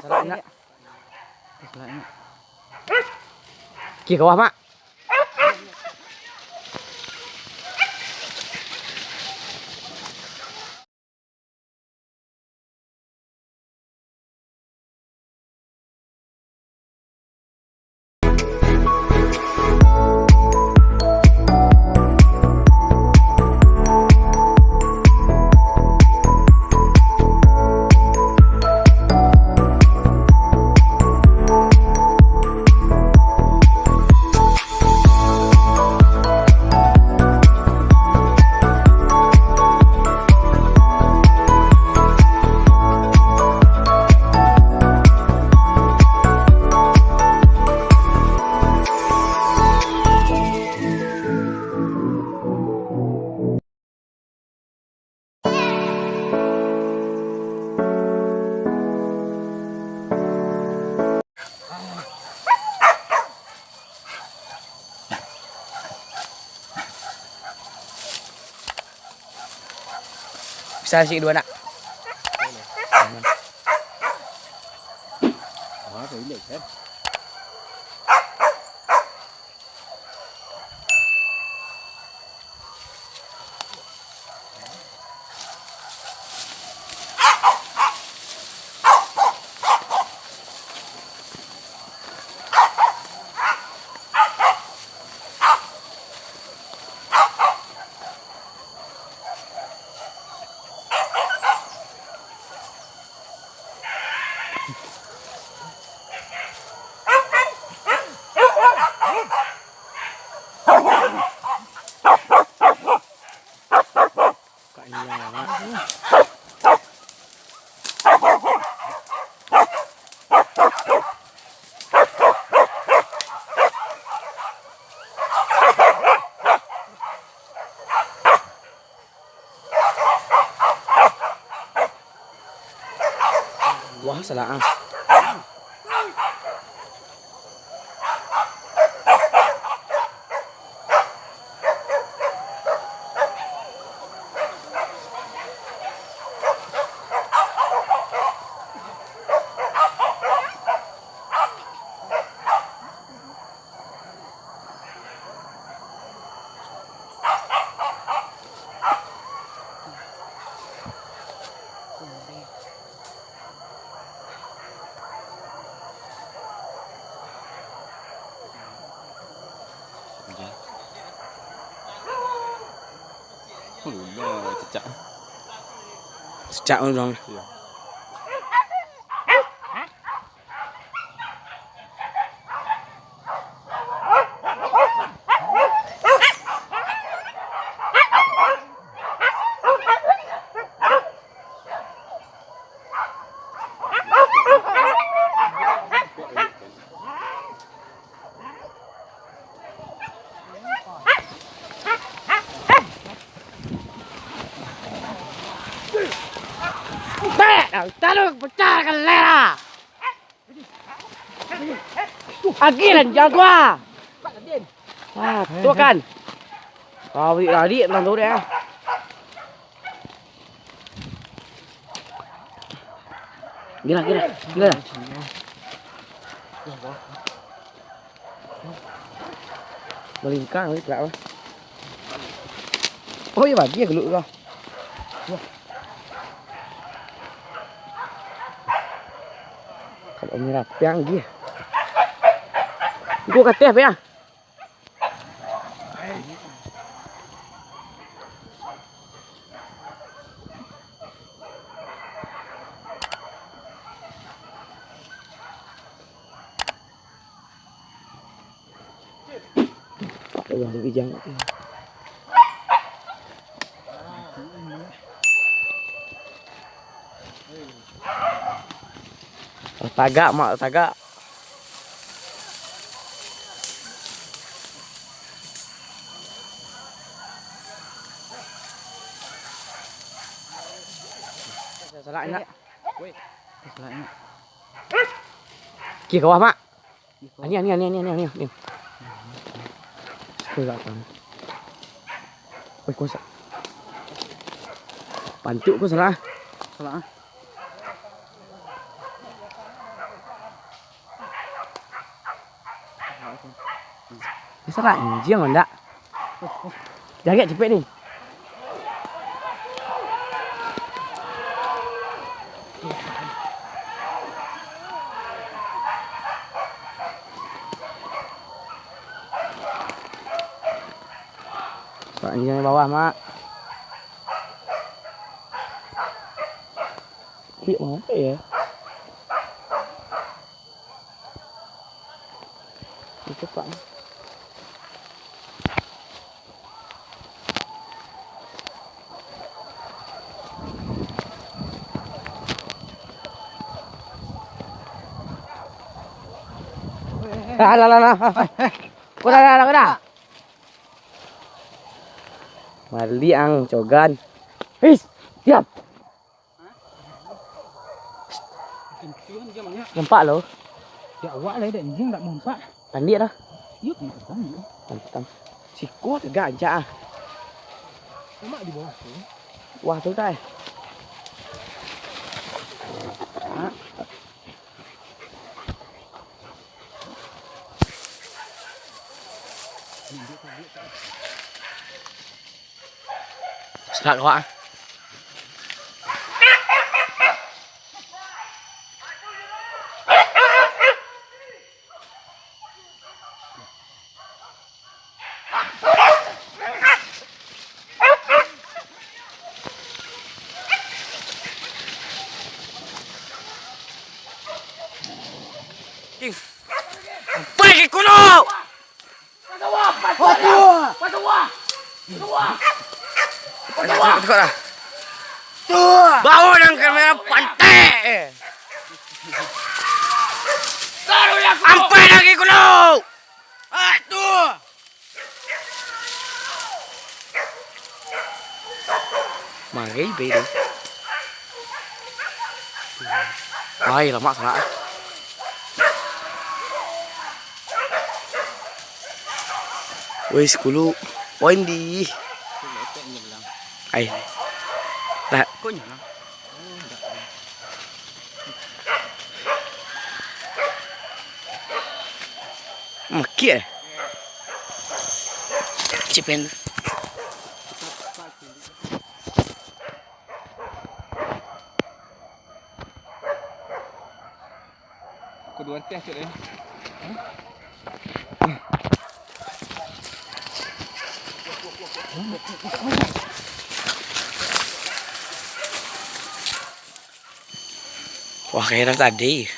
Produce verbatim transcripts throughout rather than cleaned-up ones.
Salak indak? Salak indak? Kiri ka bawah, Mak. Bisa sih dua nak. Wah, toilet kan? Wah, salah ah. Cecak. Cecak urang. Iya. Tek, taruh pecah kelela. Agilan jago ah. Ah, tu kan. Kawik lari tentang tu deh. Gila, gila, gila. Malingkang lagi pulak mah. Oh, iyo, bagi ya geluk tu. Wah. Kalau merah piang lagi. Gua kateh apa ya? Ayam bibijang. Tagak, mak, tagak. Salah indak? Salah indak? Kiri ka bawah, mak. Ani, ani, ani, ani, ani, ani, ani. Woi, kuasa. Pancuk ko salah. Salah ah. Biaso nak anjiang, ndak? Jagek capek ni. Sok anjiang di bawah, Mak. Kulik mangapek ya? Itu, Pak. Lah, lah, lah, lah. Kuda, kuda, kuda. Maliang, cogan. His, diam. Nampak lo. Ya, awak lah, dak anjiang, dak nampak. Pandiak dah. Iyo, nampak pandiak. Mantap. Siko tegak ancak ah. Lemak di bawah tu. Wah, tu dah. Ha? Serak kawak ah. King. Sampai ke kuno. Bau nang kamera pantai. Ampai lagi kuno. Ah, tu. Marai bae tu. Ai, lamak sanak. Woi, sikulu. Woi, ndi. Ai. Lah. Makik eh. Cipen. Kedua teh cek eh. Wah, kayaknya tadi.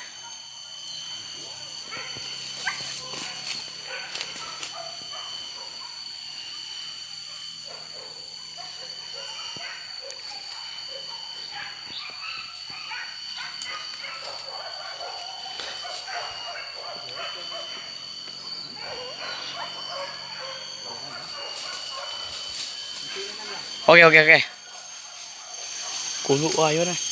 Oke, oke, oke. Kuluk wah, yo nah.